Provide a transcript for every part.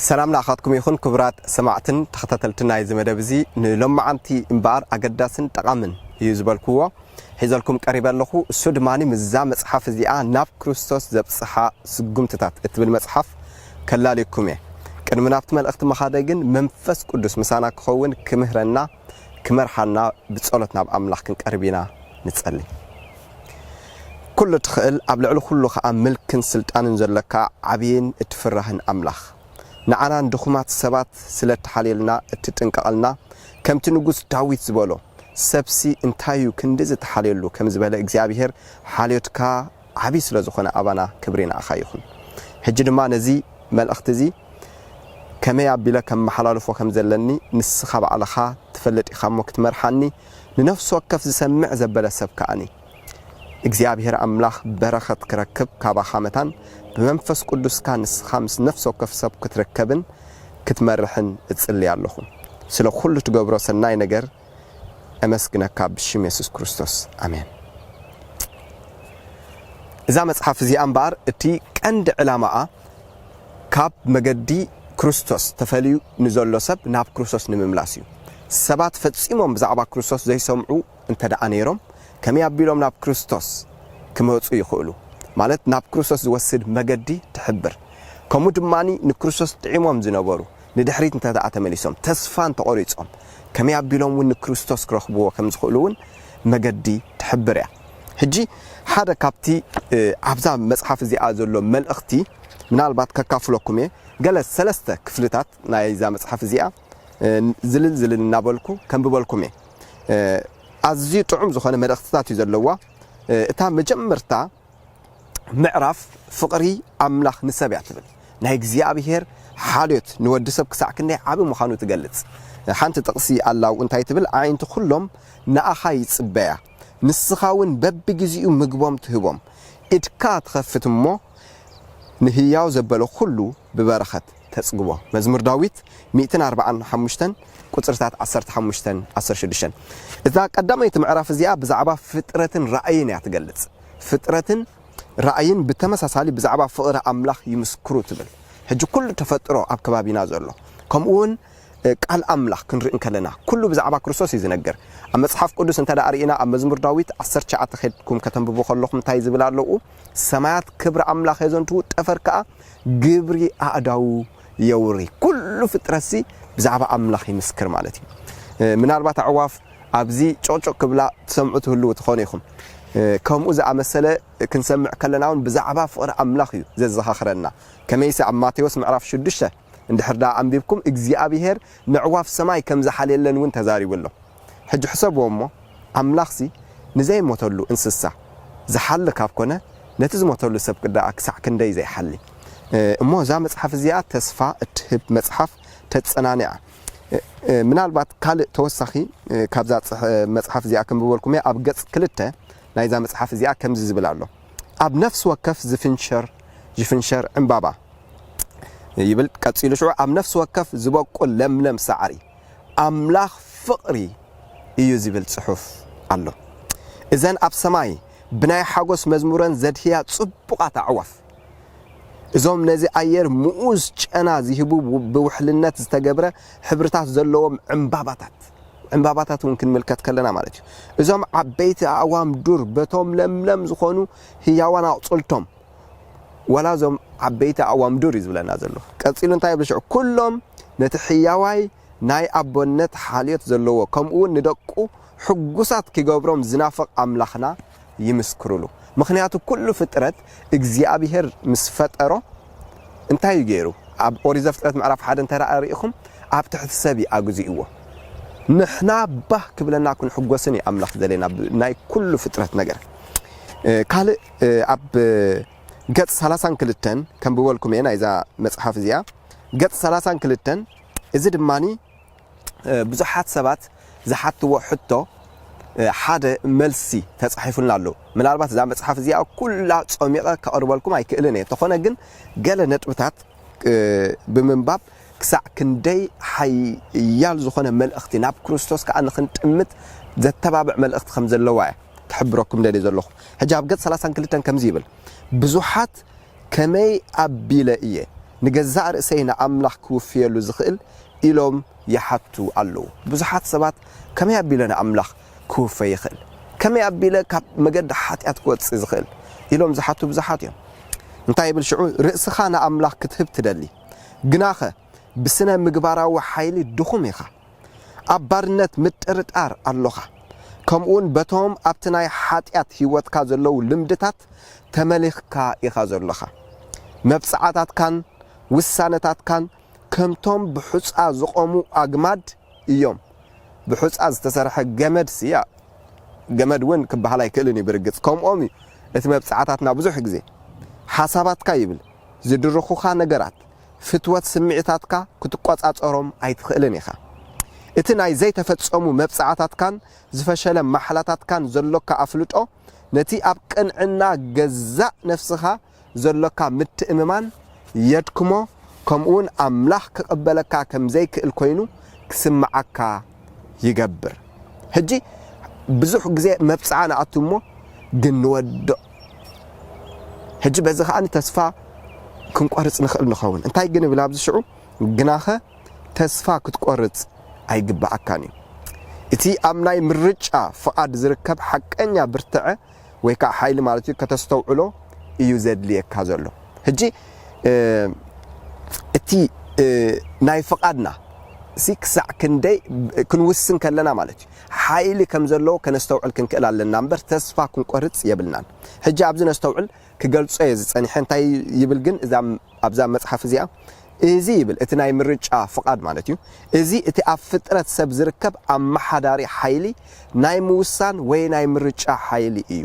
ሰላም ንኣኻትኩም ይኹን ክቡራት ሰማዕትን ተኸታተልትን ናይዚ መደብ እዚ። ንሎማዓንቲ እምበኣር ኣገዳስን ጠቓምን እዩ ዝበልክዎ ሒዘልኩም ቀሪበ ኣለኹ። እሱ ድማ ምስዛ መጽሓፍ እዚኣ ናብ ክርስቶስ ዘብጽሓ ስጉምትታት እትብል መጽሓፍ ከላልየኩም እየ። ቅድሚ ናብቲ መልእኽቲ ምኻደይ ግን መንፈስ ቅዱስ ምሳና ክኸውን ክምህረና ክመርሓና ብጸሎት ናብ ኣምላኽ ክንቀርብ ኢና ንጸሊ። ኩሉ ትኽእል ኣብ ልዕሊ ኩሉ ኸኣ ምልክን ስልጣንን ዘለካ ዓብይን እትፍራህን ኣምላኽ ንዓና ንድኹማት ሰባት ስለ እትሓልየልና እትጥንቀቐልና ከምቲ ንጉስ ዳዊት ዝበሎ ሰብሲ እንታይ እዩ ክንድዚ እትሓልየሉ ከም ዝበለ እግዚኣብሔር ሓልዮትካ ዓብዪ ስለ ዝኾነ ኣባና ክብሪ ንኣኻ ይኹን። ሕጂ ድማ ነዚ መልእኽቲ እዚ ከመይ ኣቢለ ከመሓላልፎ ከም ዘለኒ ንስኻ ባዕልኻ ትፈልጥ ኢኻ እሞ ክትመርሓኒ ንነፍሲ ወከፍ ዝሰምዕ ዘበለ ሰብ ከኣኒ እግዚኣብሔር ኣምላኽ በረኸት ክረክብ ካባኻ መታን ብመንፈስ ቅዱስካ ንስኻ ምስ ነፍሲ ወከፍ ሰብ ክትርከብን ክትመርሕን እጽሊ ኣለኹ። ስለ ኩሉ ትገብሮ ሰናይ ነገር እመስግነካ ብሽም የሱስ ክርስቶስ ኣሜን። እዛ መጽሓፍ እዚኣ እምበኣር እቲ ቀንዲ ዕላማኣ ካብ መገዲ ክርስቶስ ተፈልዩ ንዘሎ ሰብ ናብ ክርስቶስ ንምምላስ እዩ። ሰባት ፈጺሞም ብዛዕባ ክርስቶስ ዘይሰምዑ እንተ ደኣ ነይሮም ከመይ ኣቢሎም ናብ ክርስቶስ ክመጹ ይኽእሉ? ማለት ናብ ክርስቶስ ዝወስድ መገዲ ትሕብር። ከምኡ ድማ ንክርስቶስ ጥዒሞም ዝነበሩ ንድሕሪት እንተ ደኣ ተመሊሶም ተስፋ እንተቖሪጾም ከመይ ኣቢሎም እውን ንክርስቶስ ክረኽብዎ ከም ዝኽእሉ እውን መገዲ ትሕብር እያ። ሕጂ ሓደ ካብቲ ኣብዛ መጽሓፍ እዚኣ ዘሎ መልእኽቲ ምናልባት ከካፍለኩም እየ። ገለ ሰለስተ ክፍልታት ናይዛ መጽሓፍ እዚኣ ዝልል ዝልል እናበልኩ ከንብበልኩም እየ። ኣዝዩ ጥዑም ዝኾነ መልእኽትታት እዩ ዘለዋ። እታ መጀመርታ ምዕራፍ ፍቕሪ ኣምላኽ ንሰብ እያ ትብል። ናይ እግዚኣብሔር ሓልዮት ንወዲ ሰብ ክሳዕ ክንደይ ዓቢ ምዃኑ ትገልጽ። ሓንቲ ጥቕሲ ኣላ ኣብኡ እንታይ ትብል? ኣዒንቲ ኩሎም ንኣኻ ይጽበያ፣ ንስኻ እውን በብግዜኡ ምግቦም ትህቦም፣ ኢድካ ትኸፍት እሞ ንህያው ዘበለ ኩሉ ብበረኸት ተጽግቦ። መዝሙር ዳዊት ሚእትን ኣርባዓን ሓሙሽተን ቁጽርታት ዓሰርተ ሓሙሽተን ዓሰርተ ሽዱሽተን። እዛ ቀዳመይቲ ምዕራፍ እዚኣ ብዛዕባ ፍጥረትን ራእይን እያ ትገልጽ። ፍጥረትን ራእይን ብተመሳሳሊ ብዛዕባ ፍቕሪ ኣምላኽ ይምስክሩ ትብል። ሕጂ ኩሉ ተፈጥሮ ኣብ ከባቢና ዘሎ ከምኡ እውን ቃል ኣምላኽ ክንርኢ እንከለና ኩሉ ብዛዕባ ክርስቶስ እዩ ዝነግር። ኣብ መጽሓፍ ቅዱስ እንተ ደኣ ርኢና ኣብ መዝሙር ዳዊት ዓሰርተ ትሽዓተ ኸድኩም ከተንብቡ ከለኹም እንታይ ዝብል ኣለዉ? ሰማያት ክብሪ ኣምላኽ የዘንትዉ፣ ጠፈር ከኣ ግብሪ ኣእዳዉ የውሪ። ኩሉ ፍጥረትሲ ብዛዕባ ኣምላኽ ይምስክር ማለት እዩ። ምናልባት ኣዕዋፍ ኣብዚ ጮቅጮቅ ክብላ ትሰምዑ ትህልዉ ትኾኑ ኢኹም። ከምኡ ዝኣመሰለ ክንሰምዕ ከለና እውን ብዛዕባ ፍቕሪ ኣምላኽ እዩ ዘዘኻኽረና። ከመይሲ ኣብ ማቴዎስ ምዕራፍ ሽዱሽተ እንድሕር ደኣ ኣንቢብኩም እግዚኣብሔር ነዕዋፍ ሰማይ ከም ዝሓልየለን እውን ተዛሪቡ ኣሎ። ሕጂ ሕሰብዎ እሞ ኣምላኽሲ ንዘይሞተሉ እንስሳ ዝሓሊ ካብ ኮነ ነቲ ዝሞተሉ ሰብ ደኣ ክሳዕ ክንደይ ዘይሓሊ። እሞ እዛ መጽሓፍ እዚኣ ተስፋ እትህብ መጽሓፍ ተጸናኒዓ። ምናልባት ካልእ ተወሳኺ ካብዛ መጽሓፍ እዚኣ ክንብበልኩም እየ። ኣብ ገጽ ክልተ ናይዛ መጽሓፍ እዚኣ ከምዚ ዝብል ኣሎ። ኣብ ነፍሲ ወከፍ ዝፍንሸር ዝፍንሸር ዕምባባ ይብል። ቀጺሉ ሽዑ ኣብ ነፍሲ ወከፍ ዝበቁል ለምለም ሳዕሪ ኣምላኽ ፍቕሪ እዩ ዝብል ጽሑፍ ኣሎ። እዘን ኣብ ሰማይ ብናይ ሓጎስ መዝሙረን ዘድህያ ጽቡቓት ኣዕዋፍ እዞም ነዚ ኣየር ምኡዝ ጨና ዝህቡ ብውሕልነት ዝተገብረ ሕብርታት ዘለዎም ዕምባባታት ዕምባባታት እውን ክንምልከት ከለና ማለት እዩ። እዞም ዓበይቲ ኣእዋም ዱር በቶም ለምለም ዝኾኑ ህያዋን ኣቕጽልቶም ዋላ እዞም ዓበይቲ ኣእዋም ዱር እዩ ዝብለና ዘሎ። ቀጺሉ እንታይ ይብል ሽዑ? ኩሎም ነቲ ሕያዋይ ናይ ኣቦነት ሓልዮት ዘለዎ ከምኡ እውን ንደቁ ሕጉሳት ክገብሮም ዝናፍቕ ኣምላኽና ይምስክሩሉ። ምኽንያቱ ኩሉ ፍጥረት እግዚኣብሔር ምስ ፈጠሮ እንታይ እዩ ገይሩ? ኣብ ኦሪት ዘፍጥረት ምዕራፍ ሓደ እንተ ርኢኹም ኣብ ትሕቲ ሰብ እዩ ኣግዚእዎ። ንሕና ባህ ክብለና ክንሕጎስን እዩ ኣምላኽ ዘሌና ናይ ኩሉ ፍጥረት ነገር። ካልእ ኣብ ገጽ ሰላሳን ክልተን ከንብበልኩም እየ ናይዛ መጽሓፍ እዚኣ። ገጽ ሰላሳን ክልተን እዚ ድማኒ ብዙሓት ሰባት ዝሓትዎ ሕቶ ሓደ መልሲ ተጻሒፉልና ኣሎ። ምናልባት እዛ መጽሓፍ እዚኣ ኩላ ጾሚቐ ከቕርበልኩም ኣይክእልን እየ። እንተኾነ ግን ገለ ነጥብታት ብምንባብ ክሳዕ ክንደይ ሓያል ዝኾነ መልእኽቲ ናብ ክርስቶስ ከኣ ንኽንጥምት ዘተባብዕ መልእኽቲ ከም ዘለዋ እየ ክሕብረኩም ደልየ ዘለኹ። ሕጂ ኣብ ገጽ ሰላሳን ክልተን ከምዚ ይብል፣ ብዙሓት ከመይ ኣቢለ እየ ንገዛእ ርእሰይ ንኣምላኽ ክውፍየሉ ዝኽእል ኢሎም ይሓቱ ኣለዉ። ብዙሓት ሰባት ከመይ ኣቢለ ንኣምላኽ ክውፈ ይኽእል? ከመይ ኣቢለ ካብ መገዲ ሓጢኣት ክወጽእ ዝኽእል ኢሎም ዝሓቱ ብዙሓት እዮም። እንታይ ይብል ሽዑ? ርእስኻ ንኣምላኽ ክትህብ ትደሊ፣ ግናኸ ብስነ ምግባራዊ ሓይሊ ድኹም ኢኻ። ኣብ ባርነት ምጥርጣር ኣሎኻ። ከምኡውን በቶም ኣብቲ ናይ ሓጢኣት ህይወትካ ዘለዉ ልምድታት ተመሊኽካ ኢኻ ዘሎኻ። መብጽዓታትካን ውሳነታትካን ከምቶም ብሑጻ ዝቖሙ ኣግማድ እዮም። ብሑጻ ዝተሰርሐ ገመድ ስያ ገመድ እውን ክበሃል ኣይክእልን እዩ። ብርግጽ ከምኦም እዩ እቲ መብጽዓታትና ብዙሕ ግዜ። ሓሳባትካ ይብል ዝድርኹኻ ነገራት፣ ፍትወት ስምዒታትካ ክትቆጻጸሮም ኣይትኽእልን ኢኻ። እቲ ናይ ዘይተፈጸሙ መብጽዓታትካን ዝፈሸለ ማሕላታትካን ዘሎካ ኣፍልጦ ነቲ ኣብ ቅንዕና ገዛእ ነፍስኻ ዘሎካ ምትእምማን የድክሞ፣ ከምኡውን ኣምላኽ ክቕበለካ ከም ዘይክእል ኮይኑ ክስምዓካ ይገብር። ሕጂ ብዙሕ ግዜ መብጽዓ ንኣቱ እሞ ግን ንወድቕ። ሕጂ በዚ ከኣ ተስፋ ክንቆርጽ ንኽእል ንኸውን። እንታይ ግን ይብል ኣብዚ ሽዑ? ግናኸ ተስፋ ክትቆርጽ ኣይግብኣካን እዩ። እቲ ኣብ ናይ ምርጫ ፍቓድ ዝርከብ ሓቀኛ ብርትዐ ወይ ከዓ ሓይሊ ማለት እዩ፣ ከተስተውዕሎ እዩ ዘድልየካ ዘሎ። ሕጂ፣ እ፣ እቲ፣ እ፣ ናይ ፍቓድና ሲ ክሳዕ ክንደይ ክንውስን ከለና ማለት እዩ፣ ሓይሊ ከም ዘለዎ ከነስተውዕል ክንክእል ኣለና እምበር ተስፋ ክንቆርጽ የብልናን። ሕጂ ኣብዚ ነስተውዕል ክገልጾ እየ ዝጸኒሐ። እንታይ ይብል ግን እዛ፣ ኣብዛ መጽሓፍ እዚኣ? እዚ ይብል እቲ ናይ ምርጫ ፍቓድ ማለት እዩ። እዚ እቲ ኣብ ፍጥረት ሰብ ዝርከብ ኣመሓዳሪ ሓይሊ ናይ ምውሳን ወይ ናይ ምርጫ ሓይሊ እዩ።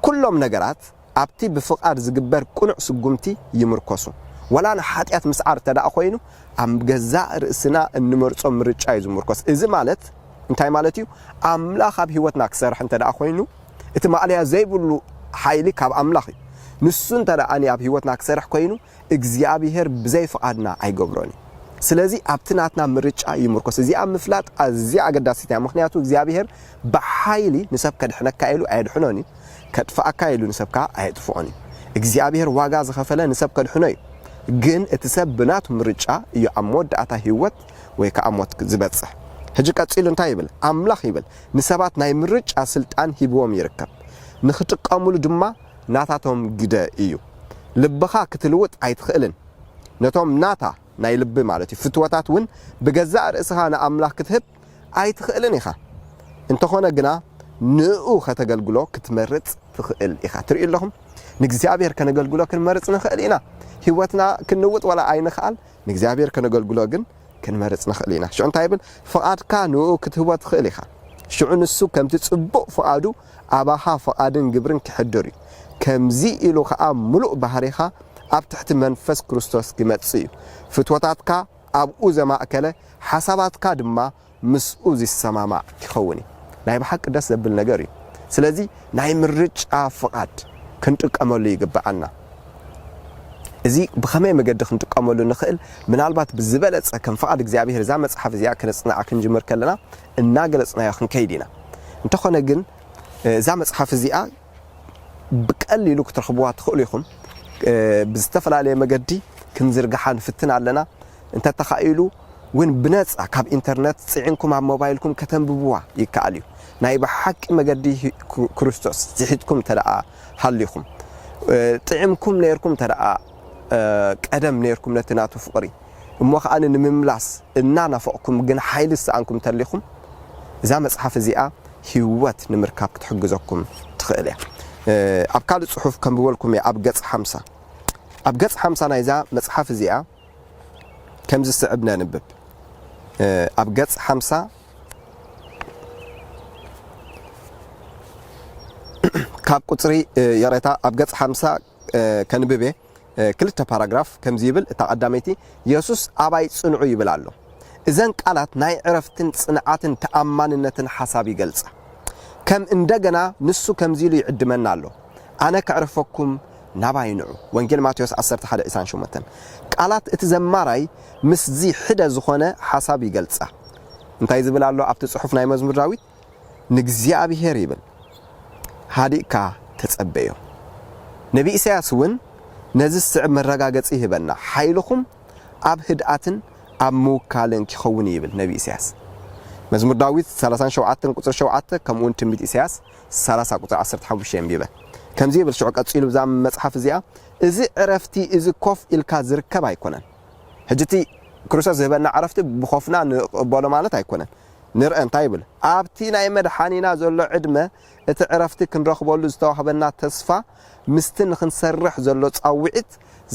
ኩሎም ነገራት ኣብቲ ብፍቓድ ዝግበር ቅኑዕ ስጉምቲ ይምርኮሱ። ወላ ንሓጢኣት ምስዓር እንተ ደኣ ኮይኑ፣ ኣብ ገዛእ ርእስና እንመርጾ ምርጫ እዩ ዝምርኮስ። እዚ ማለት እንታይ ማለት እዩ? ኣምላኽ ኣብ ህይወትና ክሰርሕ እንተ ደኣ ኮይኑ፣ እቲ ማእለያ ዘይብሉ ሓይሊ ካብ ኣምላኽ እዩ። ንሱ እንተ ደኣ ኣብ ህይወትና ክሰርሕ ኮይኑ፣ እግዚኣብሄር ብዘይ ፍቓድና ኣይገብሮን እዩ። ስለዚ ኣብቲ ናትና ምርጫ ይምርኮስ። እዚኣ ምፍላጥ ኣዝያ ኣገዳሲት እያ። ምኽንያቱ እግዚኣብሄር ብሓይሊ ንሰብ ከድሕነካ ኢሉ ኣየድሕኖን እዩ። ከጥፍኣካ ኢሉ ንሰብ ከኣ ኣየጥፍኦን እዩ። እግዚኣብሄር ዋጋ ዝኸፈለ ንሰብ ከድሕኖ እዩ። ግን እቲ ሰብ ብናቱ ምርጫ እዩ ኣብ መወዳእታ ህይወት ወይ ከኣ ሞት ዝበጽሕ። ሕጂ ቀጺሉ እንታይ ይብል? ኣምላኽ ይብል ንሰባት ናይ ምርጫ ስልጣን ሂብዎም ይርከብ። ንኽጥቀሙሉ ድማ ናታቶም ግደ እዩ። ልብኻ ክትልውጥ ኣይትኽእልን። ነቶም ናታ ናይ ልቢ ማለት እዩ ፍትወታት እውን ብገዛእ ርእስኻ ንኣምላኽ ክትህብ ኣይትኽእልን ኢኻ። እንተኾነ ግና ንኡ ከተገልግሎ ክትመርጽ ትኽእል ኢኻ። ትርእዩ ኣለኹም? ንእግዚኣብሔር ከነገልግሎ ክንመርጽ ንኽእል ኢና። ህይወትና ክንልውጥ ዋላ ኣይንኽኣል፣ ንእግዚኣብሔር ከነገልግሎ ግን ክንመርጽ ንኽእል ኢና። ሽዑ እንታይ ይብል? ፍቓድካ ንኡ ክትህቦ ትኽእል ኢኻ። ሽዑ ንሱ ከምቲ ጽቡቕ ፍቓዱ ኣባኻ ፍቓድን ግብርን ክሕድር እዩ። ከምዚ ኢሉ ኸኣ ምሉእ ባህሪኻ ኣብ ትሕቲ መንፈስ ክርስቶስ ክመጽእ እዩ። ፍትወታትካ ኣብኡ ዘማእከለ፣ ሓሳባትካ ድማ ምስኡ ዝሰማማዕ ክኸውን እዩ። ናይ ብሓቂ ደስ ዘብል ነገር እዩ። ስለዚ ናይ ምርጫ ፍቓድ ክንጥቀመሉ ይግብኣና። እዚ ብኸመይ መገዲ ክንጥቀመሉ ንኽእል? ምናልባት ብዝበለጸ ከም ፍቓድ እግዚኣብሔር እዛ መጽሓፍ እዚኣ ክነጽንዓ ክንጅምር ከለና እናገለጽናዮ ክንከይድ ኢና። እንተኾነ ግን እዛ መጽሓፍ እዚኣ ብቀሊሉ ክትረኽብዋ ትኽእሉ ኢኹም። ብዝተፈላለየ መገዲ ክንዝርግሓ ንፍትን ኣለና። እንተተኻኢሉ እውን ብነጻ ካብ ኢንተርነት ጽዒንኩም ኣብ ሞባይልኩም ከተንብብዋ ይከኣል እዩ። ናይ ብሓቂ መገዲ ሂ-፣ ክሩ-፣ ክርስቶስ ዝሒዝኩም እንተ ደኣ ሃሊኹም፣ እ፣ ጥዒምኩም ነይርኩም እንተ ደኣ፣ እ፣ ቀደም ነይርኩም ነቲ ናቱ ፍቕሪ፣ እሞ ከኣ ንምምላስ እናናፈቕኩም ግን ሓይሊ ዝሰኣንኩም እንተሊኹም፣ እዛ መጽሓፍ እዚኣ ህይወት ንምርካብ ክትሕግዘኩም ትኽእል እያ። እ፣ ኣብ ካልእ ጽሑፍ ከንብበልኩም እየ፣ ኣብ ገጽ ሓምሳ። ኣብ ገጽ ሓምሳ ናይዛ መጽሓፍ እዚኣ ከምዚ ዝስዕብ ነንብብ። እ፣ ኣብ ገጽ ሓምሳ ካብ ቁጽሪ፣ እ፣ ይቕሬታ፣ ኣብ ገጽ ሓምሳ፣ እ፣ ከንብብ እየ። እ፣ ክልተ ፓራግራፍ ከምዚ ይብል። እታ ቀዳመይቲ፣ የሱስ ኣባይ ጽንዑ ይብል ኣሎ። እዘን ቃላት ናይ ዕረፍትን ጽንዓትን ተኣማንነትን ሓሳብ ይገልጻ። ከም እንደገና ንሱ ከምዚ ኢሉ ይዕድመና ኣሎ፣ ኣነ ከዕርፈኩም ናባይ ንዑ። ወንጌል ማቴዎስ ዓሰርተ ሓደ ዕስራን ሸሞንተን። ቃላት እቲ ዘማራይ ምስዚ ሕደ ዝኾነ ሓሳብ ይገልጻ። እንታይ ዝብል ኣሎ ኣብቲ ጽሑፍ ናይ መዝሙር ዳዊት? ንእግዚኣብሔር ይብል፣ ሃዲእካ ተጸበዮ። ነቢ ኢሳያስ እውን ነዚ ዝስዕብ መረጋገጺ ይህበና፣ ሓይልኹም ኣብ ህድኣትን ኣብ ምውካልን ኪኸውን እዩ ይብል ነቢ ኢሳያስ። መዝሙር ዳዊት ሰላሳን ሸውዓተን ቁጽሪ ሸውዓተ፣ ከምኡ እውን ትንቢት ኢሳያስ ሰላሳ ቁጽሪ ዓሰርተ ሓሙሽተ የንቢበ። ከምዚ ይብል ሽዑ ቀጺሉ ብዛ መጽሓፍ እዚኣ፣ "እዚ ዕረፍቲ እዚ ኮፍ ኢልካ ዝርከብ ኣይኮነን።" ሕጂ እቲ ክርስቶስ ዝህበና ዕረፍቲ ብኾፍና ንቕበሎ ማለት ኣይኮነን። ንርአ እንታይ ይብል? ኣብቲ ናይ መድሓኒና ዘሎ ዕድመ እቲ ዕረፍቲ ክንረኽበሉ ዝተዋህበና ተስፋ ምስቲ ንኽንሰርሕ ዘሎ ጻውዒት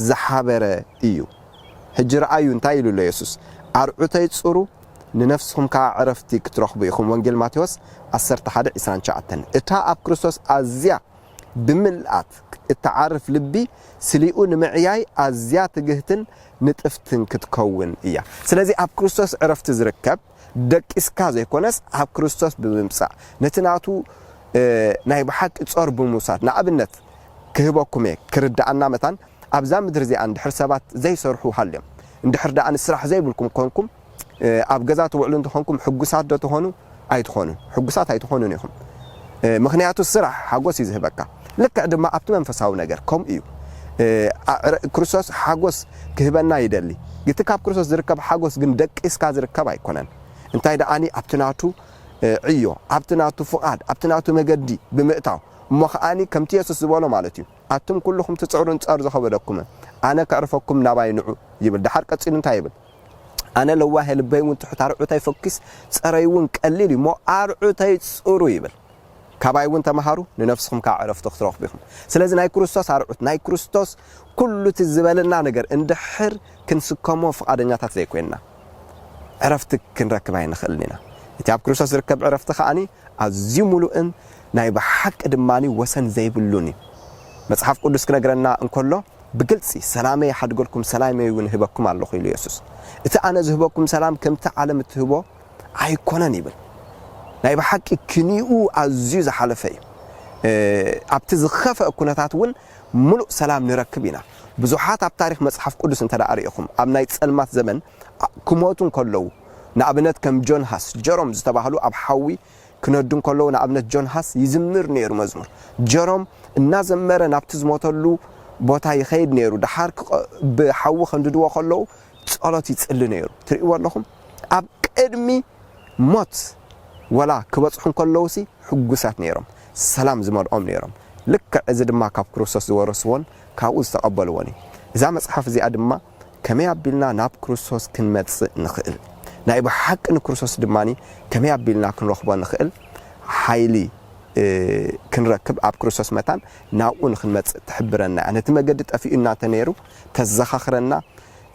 ዝሓበረ እዩ። ሕጂ ረኣዩ እንታይ ኢሉ ኣሎ የሱስ? "ኣርዑተይ ጽሩ፣ ንነፍስኹም ከኣ ዕረፍቲ ክትረኽቡ ኢኹም።" ወንጌል ማቴዎስ ዓሰርተ ሓደ ዕስራን ትሽዓተን። እታ ኣብ ክርስቶስ ኣዝያ ብምልኣት እትዓርፍ ልቢ ስሊኡ ንምዕያይ ኣዝያ ትግህትን ንጥፍትን ክትከውን እያ። ስለዚ ኣብ ክርስቶስ ዕረፍቲ ዝርከብ ደቂስካ ዘይኮነስ ኣብ ክርስቶስ ብምምጻእ ነቲ ናቱ፣ እ፣ ናይ ብሓቂ ጾር ብምውሳድ። ንኣብነት ክህበኩም እየ፣ ክርድኣና መታን ኣብዛ ምድሪ እዚኣ እንድሕር ሰባት ዘይሰርሑ ሃልዮም፣ እንድሕር ደኣ ንስራሕ ዘይብልኩም ኮንኩም፣ እ፣ ኣብ ገዛ ትውዕሉ እንተኾንኩም ሕጉሳት ዶ ትኾኑ? ኣይትኾኑን። ሕጉሳት ኣይትኾኑን ኢኹም። እ፣ ምኽንያቱ ስራሕ ሓጎስ እዩ ዝህበካ። ልክዕ ድማ ኣብቲ መንፈሳዊ ነገር ከምኡ እዩ። እ፣ ኣ-፣ ረ-፣ ክርስቶስ ሓጎስ ክህበና ይደሊ። እቲ ካብ ክርስቶስ ዝርከብ ሓጎስ ግን ደቂስካ ዝርከብ ኣይኮነን። እንታይ ደኣኒ ኣብቲ ናቱ፣ እ፣ ዕዮ፣ ኣብቲ ናቱ ፍቓድ፣ ኣብቲ ናቱ መገዲ ብምእታው፣ እሞ ኸኣኒ ከምቲ የሱስ ዝበሎ ማለት እዩ። "ኣቱም ኩልኹም ትጽዕሩን ጸር ዝኸበደኩምን፣ ኣነ ከዕርፈኩም ናባይ ንዑ" ይብል። ደሓር ቀጺሉ እንታይ ይብል? "ኣነ ለዋህ እየ፣ ልበይ እውን ትሑት፣ ኣርዑተይ ፈኲስ፣ ጸረይ እውን ቀሊል እዩ፣ እሞ ኣርዑተይ ጽሩ" ይብል። "ካባይ እውን ተመሃሩ፣ ንነፍስኹም ከኣ ዕረፍቲ ክትረኽቡ ኢኹም።" ስለዚ ናይ ክርስቶስ ኣርዑት፣ ናይ ክርስቶስ ኩሉ እቲ ዝበለና ነገር እንድሕር ክንስከሞ ፍቓደኛታት ዘይኮይንና፣ ዕረፍቲ ክንረክብ ኣይንኽእልን ኢና። እቲ ኣብ ክርስቶስ ዝርከብ ዕረፍቲ ከኣኒ ኣዝዩ ምሉእን ናይ ብሓቂ ድማኒ ወሰን ዘይብሉን እዩ። መጽሓፍ ቅዱስ ክነግረና እንከሎ ብግልጺ፣ "ሰላመይ ይሓድገልኩም፣ ሰላመይ እውን እህበኩም ኣለኹ" ኢሉ የሱስ። "እቲ ኣነ ዝህበኩም ሰላም ከምቲ ዓለም እትህቦ ኣይኮነን" ይብል። ናይ ብሓቂ ክንይኡ ኣዝዩ ዝሓለፈ እዩ። እ፣ ኣብቲ ዝኸፍአ ኩነታት እውን ምሉእ ሰላም ንረክብ ኢና። ብዙሓት ኣብ ታሪኽ መጽሓፍ ቅዱስ እንተ ደኣ ርኢኹም፣ ኣብ ናይ ጸልማት ዘመን፣ ኣ-፣ ክሞቱ እንከለዉ፣ ንኣብነት ከም ጆን ሃስ፣ ጀሮም ዝተባህሉ ኣብ ሓዊ ክነዱ እንከለዉ፣ ንኣብነት ጆን ሃስ ይዝምር ነይሩ መዝሙር። ጀሮም እናዘመረ ናብቲ ዝሞተሉ ቦታ ይኸይድ ነይሩ። ደሓር ክቐ-፣ ብሓዊ ከንድድዎ ከለዉ ጸሎት ይጽሊ ነይሩ። ትርእይዎ ኣለኹም? ኣብ ቅድሚ ሞት ወላ ክበጽሑ እንከለዉሲ ሕጉሳት ነይሮም፣ ሰላም ዝመልኦም ነይሮም። ልክዕ እዚ ድማ ካብ ክርስቶስ ዝወረስዎን ካብኡ ዝተቐበልዎን እዩ። እዛ መጽሓፍ እዚኣ ድማ ከመይ ኣቢልና ናብ ክርስቶስ ክንመጽእ ንኽእል፣ ናይ ብሓቂ ንክርስቶስ ድማ ከመይ ኣቢልና ክንረኽቦ ንኽእል ሓይሊ፣ እ፣ ክንረክብ ኣብ ክርስቶስ መታን ናብኡ ንኽንመጽእ ትሕብረና እያ። ነቲ መገዲ ጠፊኡና እንተ ነይሩ ተዘኻኽረና፣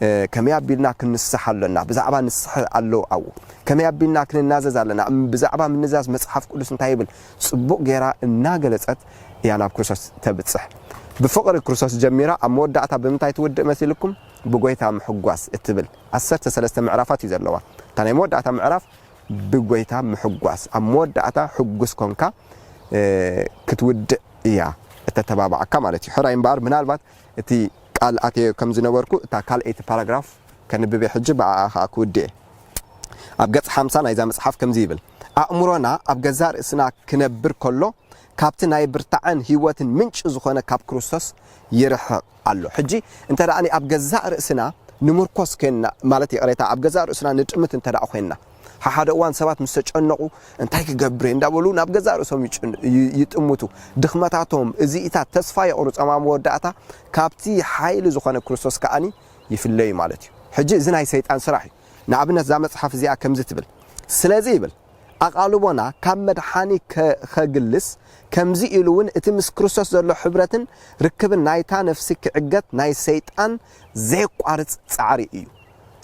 እ፣ ከመይ ኣቢልና ክንንስሕ ኣሎና፣ ብዛዕባ ንስሐ ኣሎ ኣብኡ። ከመይ ኣቢልና ክንናዘዝ ኣለና፣ እም፣ ብዛዕባ ምንዛዝ መጽሓፍ ቅዱስ እንታይ ይብል? ጽቡቕ ጌራ እናገለጸት እያ ናብ ክርስቶስ ተብጽሕ። ብፍቕሪ ክርስቶስ ጀሚራ ኣብ መወዳእታ ብምንታይ ትውድእ መሲልኩም? ብጎይታ ምሕጓስ እትብል ዓሰርተ ሰለስተ ምዕራፋት እዩ ዘለዋ። እታ ናይ መወዳእታ ምዕራፍ ብጎይታ ምሕጓስ፣ ኣብ መወዳእታ ሕጉስ ኮንካ፣ እ፣ ክትውድእ እያ እተተባብዓካ ማለት እዩ። ሕራይ እምበኣር ምናልባት እቲ ቃል ኣትየ ከም ዝነበርኩ እታ ካልኣይቲ ፓራግራፍ ከንብብ እየ ሕጂ፣ ብኣኣ ኸኣ ክውድእ እየ። ኣብ ገጽ ሓምሳ ናይዛ መጽሓፍ ከምዚ ይብል፣ "ኣእምሮና ኣብ ገዛእ ርእስና ክነብር ከሎ፣ ካብቲ ናይ ብርታዐን ህይወትን ምንጪ ዝኾነ ካብ ክርስቶስ ይርሕቕ ኣሎ።" ሕጂ እንተ ደኣ ኣብ ገዛእ ርእስና ንምርኮስ ኮይንና፣ ማለት ይቕሬታ፣ ኣብ ገዛእ ርእስና ንጥምት እንተ ደኣ ኮይንና፣ ሓሓደ እዋን ሰባት ምስ ተጨነቑ፣ "እንታይ ክገብር እየ?" እንዳበሉ ናብ ገዛእ ርእሶም ይጭን-፣ ይ-፣ ይጥምቱ። ድኽመታቶም፣ እዚኢታት ተስፋ የቑርጾም። ኣብ መወዳእታ ካብቲ ሓይሊ ዝኾነ ክርስቶስ ከኣኒ ይፍለዩ ማለት እዩ። ሕጂ እዚ ናይ ሰይጣን ስራሕ እዩ። ንኣብነት እዛ መጽሓፍ እዚኣ ከምዚ ትብል፣ ስለዚ ይብል፣ ኣቓልቦና ካብ መድሓኒ ከ-፣ ከግልስ፣ ከምዚ ኢሉ እውን እቲ ምስ ክርስቶስ ዘሎ ሕብረትን ርክብን ናይታ ነፍሲ ክዕገት ናይ ሰይጣን ዘየቋርጽ ጻዕሪ እዩ።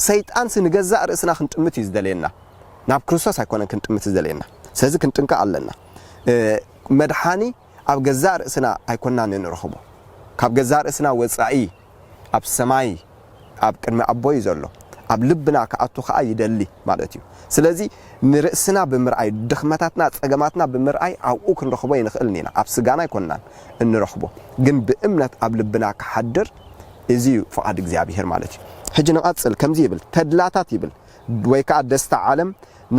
ሰይጣንሲ ንገዛእ ርእስና ክንጥምት እዩ ዝደልየና። ናብ ክርስቶስ ኣይኮነን ክንጥምት ዝደልየና። ስለዚ ክንጥንቀቕ ኣለና። እ፣ መድሓኒ ኣብ ገዛእ ርእስና ኣይኮንናን እንረኽቦ። ካብ ገዛእ ርእስና ወጻኢ ኣብ ሰማይ ኣብ ቅድሚ ኣቦ እዩ ዘሎ። ኣብ ልብና ክኣቱ ከኣ ይደሊ ማለት እዩ። ስለዚ ንርእስና ብምርኣይ፣ ድኽመታትና፣ ጸገማትና ብምርኣይ ኣብኡ ክንረኽቦ ኣይንኽእልን ኢና። ኣብ ስጋና ኣይኮንናን እንረኽቦ። ግን ብእምነት ኣብ ልብና ክሓድር፣ እዚ እዩ ፍቓድ እግዚኣብሄር ማለት እዩ። ሕጂ ንቐጽል፣ ከምዚ ይብል፣ ተድላታት ይብል፣ ወይ ከኣ ደስታ ዓለም፣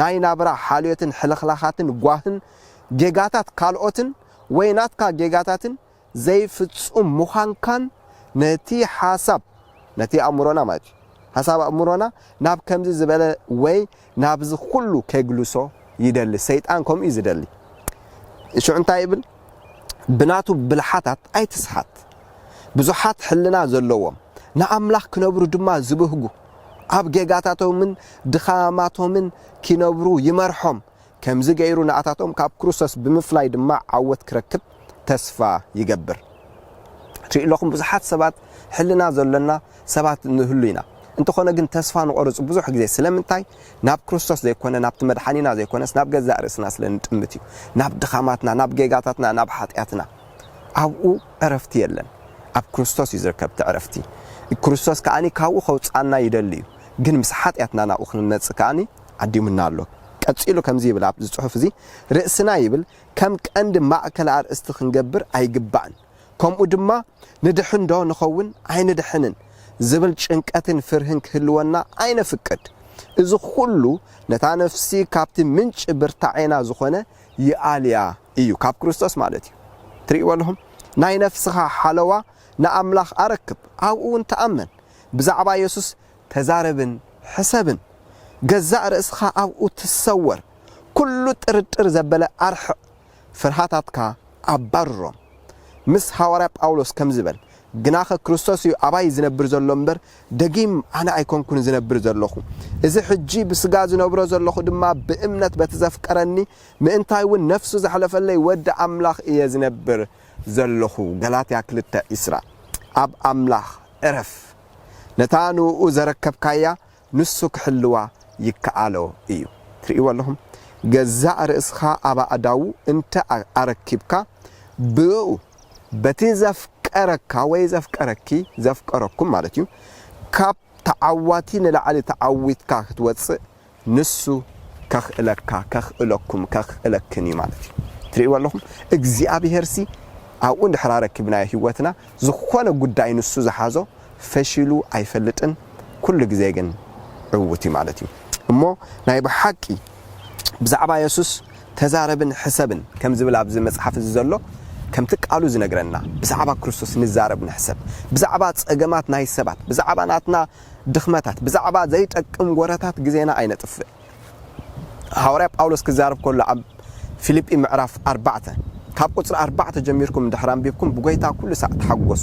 ናይ ናብራ ሓልዮትን ሕልኽላኻትን ጓህን ጌጋታት ካልኦትን ወይ ናትካ ጌጋታትን ዘይፍጹም ምዃንካን ነቲ ሓሳብ፣ ነቲ ኣእምሮና ማለት እዩ፣ ሓሳብ ኣእምሮና ናብ ከምዚ ዝበለ ወይ ናብዚ ኩሉ ከግልሶ ይደሊ። ሰይጣን ከምኡ እዩ ዝደሊ። ሽዑ እንታይ ይብል? ብናቱ ብልሓታት ኣይትስሓት። ብዙሓት ሕልና ዘለዎም፣ ንኣምላኽ ክነብሩ ድማ ዝብህጉ፣ ኣብ ጌጋታቶምን ድኻማቶምን ኪነብሩ ይመርሖም። ከምዚ ገይሩ ንኣታቶም ካብ ክርስቶስ ብምፍላይ ድማ ዓወት ክረክብ ተስፋ ይገብር። ትሪኡ ኣለኹም፣ ብዙሓት ሰባት ሕልና ዘሎና ሰባት ንህሉ ኢና። እንተኾነ ግን ተስፋ ንቆርጽ ብዙሕ ግዜ። ስለምንታይ? ናብ ክርስቶስ ዘይኮነ፣ ናብቲ መድሓኒና ዘይኮነስ ናብ ገዛእ ርእስና ስለ ንጥምት እዩ። ናብ ድኻማትና፣ ናብ ጌጋታትና፣ ናብ ሓጢኣትና። ኣብኡ ዕረፍቲ የለን። ኣብ ክርስቶስ እዩ ዝርከብ እቲ ዕረፍቲ። ክርስቶስ ከኣኒ ካብኡ ከውጽኣና ይደሊ እዩ። ግን ምስ ሓጢኣትና ናብኡ ክንመጽእ ከኣኒ ዓዲሙና ኣሎ። ቀጺሉ ከምዚ ይብል ኣብዚ ጽሑፍ እዚ፣ ርእስና ይብል ከም ቀንዲ ማእከል ኣርእስቲ ክንገብር ኣይግባእን። ከምኡ ድማ ንድሕን ዶ ንኸውን ኣይንድሕንን ዝብል ጭንቀትን ፍርህን ክህልወና ኣይነፍቅድ። እዚ ኩሉ ነታ ነፍሲ ካብቲ ምንጪ ብርታዔና ዝኾነ ይኣልያ እዩ፣ ካብ ክርስቶስ ማለት እዩ። ትርእይዎ ኣለኹም? ናይ ነፍስኻ ሓለዋ ንኣምላኽ ኣረክብ፣ ኣብኡ እውን ተኣመን። ብዛዕባ የሱስ ተዛረብን ሕሰብን። ገዛእ ርእስኻ ኣብኡ ትሰወር። ኩሉ ጥርጥር ዘበለ ኣርሕቕ፣ ፍርሃታትካ ኣባርሮም። ምስ ሃዋርያ ጳውሎስ ከምዚ በል፣ ግናኸ ክርስቶስ እዩ ኣባይ ዝነብር ዘሎ እምበር፣ ደጊም ኣነ ኣይኮንኩን ዝነብር ዘለኹ። እዚ ሕጂ ብስጋ ዝነብሮ ዘለኹ ድማ ብእምነት በቲ ዘፍቀረኒ፣ ምእንታይ እውን ነፍሱ ዘሕለፈለይ ወዲ ኣምላኽ እየ ዝነብር ዘለኹ። ገላትያ ክልተ ዕስራ። ኣብ ኣምላኽ ዕረፍ። ነታ ንእኡ ዘረከብካያ ንሱ ክሕልዋ ይከኣሎ እዩ። ትርእይዎ ኣለኹም? ገዛእ ርእስኻ ኣብ ኣእዳዉ እንተ ኣ-፣ ኣረኪብካ፣ ብእኡ በቲ ዘፍቀረካ ወይ ዘፍቀረኪ፣ ዘፍቀረኩም ማለት እዩ፣ ካብ ተዓዋቲ ንላዕሊ ተዓዊትካ ክትወጽእ ንሱ ከኽእለካ፣ ከኽእለኩም፣ ከኽእለክን እዩ ማለት እዩ። ትርእይዎ ኣለኹም? እግዚኣብሄርሲ ኣብኡ እንድሕር ኣረኪብናዮ ህይወትና፣ ዝኾነ ጉዳይ ንሱ ዝሓዞ ፈሺሉ ኣይፈልጥን፣ ኩሉ ግዜ ግን ዕዉት እዩ ማለት እዩ። እሞ ናይ ብሓቂ ብዛዕባ የሱስ ተዛረብን ሕሰብን ከም ዝብል ኣብዚ መጽሓፍ እዚ ዘሎ፣ ከምቲ ቃሉ ዝነግረና፣ ብዛዕባ ክርስቶስ ንዛረብ ንሕሰብ። ብዛዕባ ጸገማት ናይ ሰባት፣ ብዛዕባ ናትና ድኽመታት፣ ብዛዕባ ዘይጠቅም ወረታት ግዜና ኣይነጥፍእ። ሃዋርያ ጳውሎስ ክዛረብ ከሎ ኣብ ፊልጲ ምዕራፍ ኣርባዕተ፣ ካብ ቁጽሪ ኣርባዕተ ጀሚርኩም እንድሕር ኣንቢብኩም፣ "ብጎይታ ኩሉ ሳዕ ተሓጎሱ፣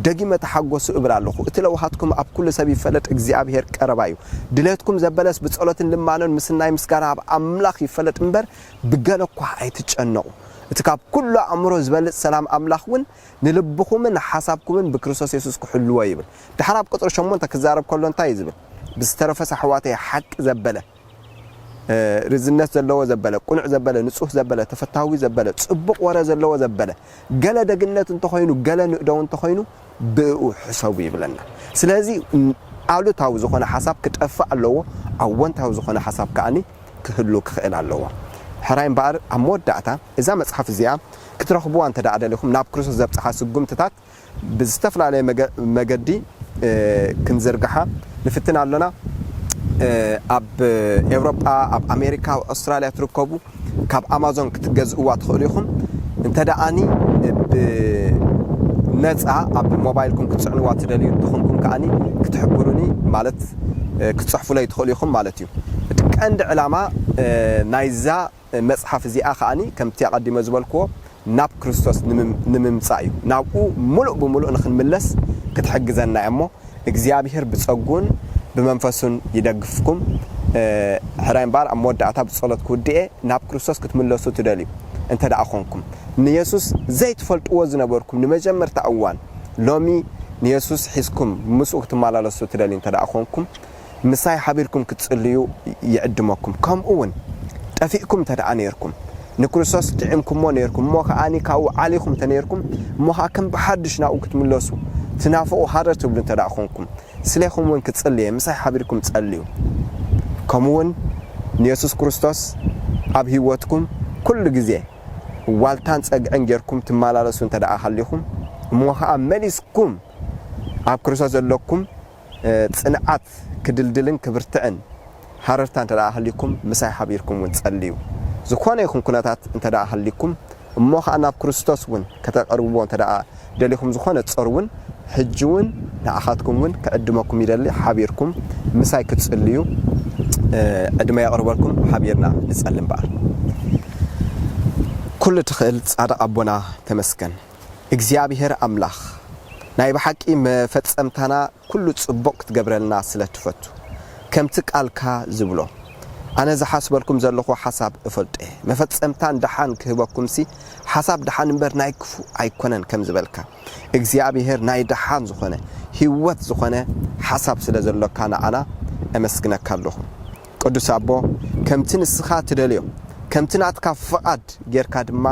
ደጊመ ተሓጎሱ እብል ኣለኹ። እቲ ለውሃትኩም ኣብ ኩሉ ሰብ ይፈለጥ፣ እግዚኣብሄር ቀረባ እዩ። ድሌትኩም ዘበለስ ብጸሎትን ልማኖን ምስ ናይ ምስጋና ኣብ ኣምላኽ ይፈለጥ እምበር፣ ብገለ እኳ ኣይትጨነቑ። እቲ ካብ ኩሉ ኣእምሮ ዝበልጽ ሰላም ኣምላኽ እውን ንልብኹምን ንሓሳብኩምን ብክርስቶስ የሱስ ክሕልዎ" ይብል። ድሓር ኣብ ቁጽሪ ሸሞንተ ክዛረብ ከሎ እንታይ እዩ ዝብል? "ብዝተረፈስ ኣሕዋተይ፣ ሓቂ ዘበለ፣ እ፣ ርዝነት ዘለዎ ዘበለ፣ ቅኑዕ ዘበለ፣ ንጹህ ዘበለ፣ ተፈታዊ ዘበለ፣ ጽቡቕ ወረ ዘለዎ ዘበለ፣ ገለ ደግነት እንተኾይኑ፣ ገለ ንእደው እንተኾይኑ፣ ብእኡ ሕሰቡ" ይብለና። ስለዚ፣ ን-፣ ኣሉታዊ ዝኾነ ሓሳብ ክጠፍእ ኣለዎ፣ ኣወንታዊ ዝኾነ ሓሳብ ከኣኒ ክህሉ ክኽእል ኣለዎ። ሕራይ እምበኣር፣ ኣብ መወዳእታ፣ እዛ መጽሓፍ እዚኣ ክትረኽብዋ እንተ ደኣ ደሊኹም፣ ናብ ክርስቶስ ዘብጽሓ ስጉምትታት ብዝተፈላለየ መገ-፣ መገዲ፣ እ፣ ክንዝርግሓ ንፍትን ኣሎና። እ፣ ኣብ ኤውሮጳ፣ ኣብ ኣሜሪካ፣ ኣብ ኣውስትራልያ ትርከቡ፣ ካብ ኣማዞን ክትገዝእዋ ትኽእሉ ኢኹም። እንተ ደኣኒ ብነጻ ኣብ ሞባይልኩም ክትጽዕንዋ ትደልዩ እንተኾንኩም ከኣኒ ክትሕብሩኒ፣ ማለት፣ እ፣ ክትጽሕፉለይ ትኽእሉ ኢኹም ማለት እዩ። እቲ ቀንዲ ዕላማ፣ እ፣ ናይዛ መጽሓፍ እዚኣ ከኣኒ ከምቲ ኣቐዲመ ዝበልክዎ ናብ ክርስቶስ ንምም-፣ ንምምጻእ እዩ። ናብኡ ምሉእ ብምሉእ ንኽንምለስ ክትሕግዘና እያ እሞ፣ እግዚኣብሄር ብጸጉን ብመንፈሱን ይደግፍኩም። እ፣ ሕራይ እምበኣር ኣብ መወዳእታ ብጸሎት ክውድኤ፣ ናብ ክርስቶስ ክትምለሱ ትደልዩ እንተ ደኣ ኾንኩም፣ ንየሱስ ዘይትፈልጥዎ ዝነበርኩም ንመጀመርታ እዋን፣ ሎሚ ንየሱስ ሒዝኩም ምስኡ ክትመላለሱ ትደልዩ እንተ ደኣ ኾንኩም፣ ምሳይ ሓቢርኩም ክትጽልዩ ይዕድመኩም። ከምኡ እውን ጠፊእኩም እንተ ደኣ ነይርኩም፣ ንክርስቶስ ጥዒምኩሞ ነይርኩም፣ እሞ ከኣኒ ካብኡ ዓሊኹም እንተ ነይርኩም፣ እሞ ኸኣ ከም ብሓድሽ ናብኡ ክትምለሱ ትናፍቑ ሃረር ትብሉ እንተ ደኣ ኾንኩም፣ ስሌኹም እውን ክጽሊ እየ፣ ምሳይ ሓቢርኩም ጸልዩ። ከምኡ እውን ንየሱስ ክርስቶስ ኣብ ህይወትኩም ኩሉ ግዜ ዋልታን ጸግዕን ጌርኩም ትመላለሱ እንተ ደኣ ሃሊኹም፣ እሞ ኸኣ መሊስኩም ኣብ ክርስቶስ ዘለኩም፣ እ፣ ጽንዓት ክድልድልን ክብርትዕን ሃረርታ እንተ ደኣ ሃሊኩም፣ ምሳይ ሓቢርኩም እውን ጸልዩ። ዝኾነ ይኹን ኩነታት እንተ ደኣ ሃሊኩም፣ እሞ ኸኣ ናብ ክርስቶስ እውን ከተቐርብዎ እንተ ደኣ ደሊኹም፣ ዝኾነ ጾር እውን ሕጂ እውን ንኣኻትኩም እውን ክዕድመኩም ይደሊ። ሓቢርኩም ምሳይ ክትጽልዩ ዕድመ የቕርበልኩም። ሓቢርና ንጸሊ እምበኣር። ኩሉ ትኽእል ጻድቕ ኣቦና ተመስገን እግዚኣብሔር ኣምላኽ፣ ናይ ብሓቂ መፈጸምታና ኩሉ ጽቡቕ ክትገብረልና ስለ ትፈቱ፣ ከምቲ ቃልካ ዝብሎ፣ ኣነ ዝሓስበልኩም ዘለኹ ሓሳብ እፈልጦ እየ፣ መፈጸምታን ደሓን ክህበኩምሲ ሓሳብ ደሓን እምበር ናይ ክፉእ ኣይኮነን ከም ዝበልካ፣ እግዚኣብሔር ናይ ደሓን ዝኾነ ህይወት ዝኾነ ሓሳብ ስለ ዘሎካ ንዓና እመስግነካ ኣለኹ። ቅዱስ ኣቦ፣ ከምቲ ንስኻ ትደልዮ፣ ከምቲ ናትካ ፍቓድ ጌርካ ድማ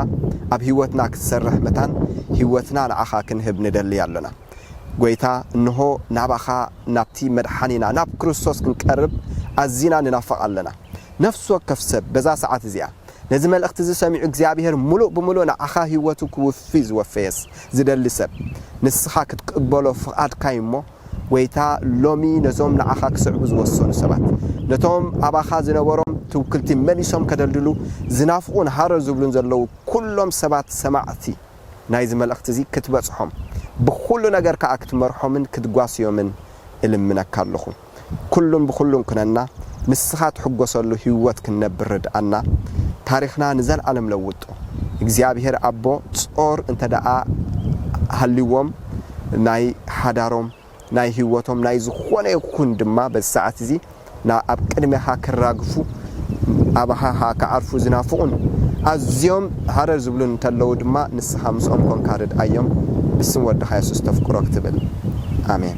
ኣብ ህይወትና ክትሰርሕ መታን ህይወትና ንዓኻ ክንህብ ንደሊ ኣሎና። ጎይታ፣ እንሆ ናባኻ፣ ናብቲ መድሓኒና ናብ ክርስቶስ ክንቀርብ ኣዚና ንናፍቕ ኣለና። ነፍሲ ወከፍ ሰብ በዛ ሰዓት እዚኣ ነዚ መልእኽቲ እዚ ሰሚዑ እግዚኣብሔር ምሉእ ብምሉእ ንዓኻ ህይወቱ ክውፊ ዝወፈየስ ዝደሊ ሰብ ንስኻ ክትቅበሎ ፍቓድካ እዩ እሞ፣ ጎይታ፣ ሎሚ ነዞም ንዓኻ ክስዕቡ ዝወሰኑ ሰባት፣ ነቶም ኣባኻ ዝነበሮም ትውክልቲ መሊሶም ከደልድሉ ዝናፍቑን ሃረር ዝብሉን ዘለዉ ኩሎም ሰባት ሰማዕቲ ናይዚ መልእኽቲ እዚ ክትበጽሖም፣ ብኹሉ ነገር ከኣ ክትመርሖምን ክትጓስዮምን እልምነካ ኣለኹ። ኩሉን ብኹሉን ኩነና፣ ንስኻ ትሕጎሰሉ ህይወት ክንነብር ርድኣና። ታሪኽና ንዘለኣለም ለውጦ። እግዚኣብሔር ኣቦ ጾር እንተ ደኣ ሃልዎም ናይ ሓዳሮም ናይ ህይወቶም ናይ ዝኾነ ይኹን ድማ በዚ ሰዓት እዚ ና ኣብ ቅድሜኻ ክራግፉ ኣባኻ ክዓርፉ ዝናፍቑን ኣዝዮም ሃረር ዝብሉን እንተለዉ ድማ ንስኻ ምስኦም ኮንካ ርድኣዮም። ብስም ወድኻ የሱስ ተፍቅሮ ክትብል። ኣሜን።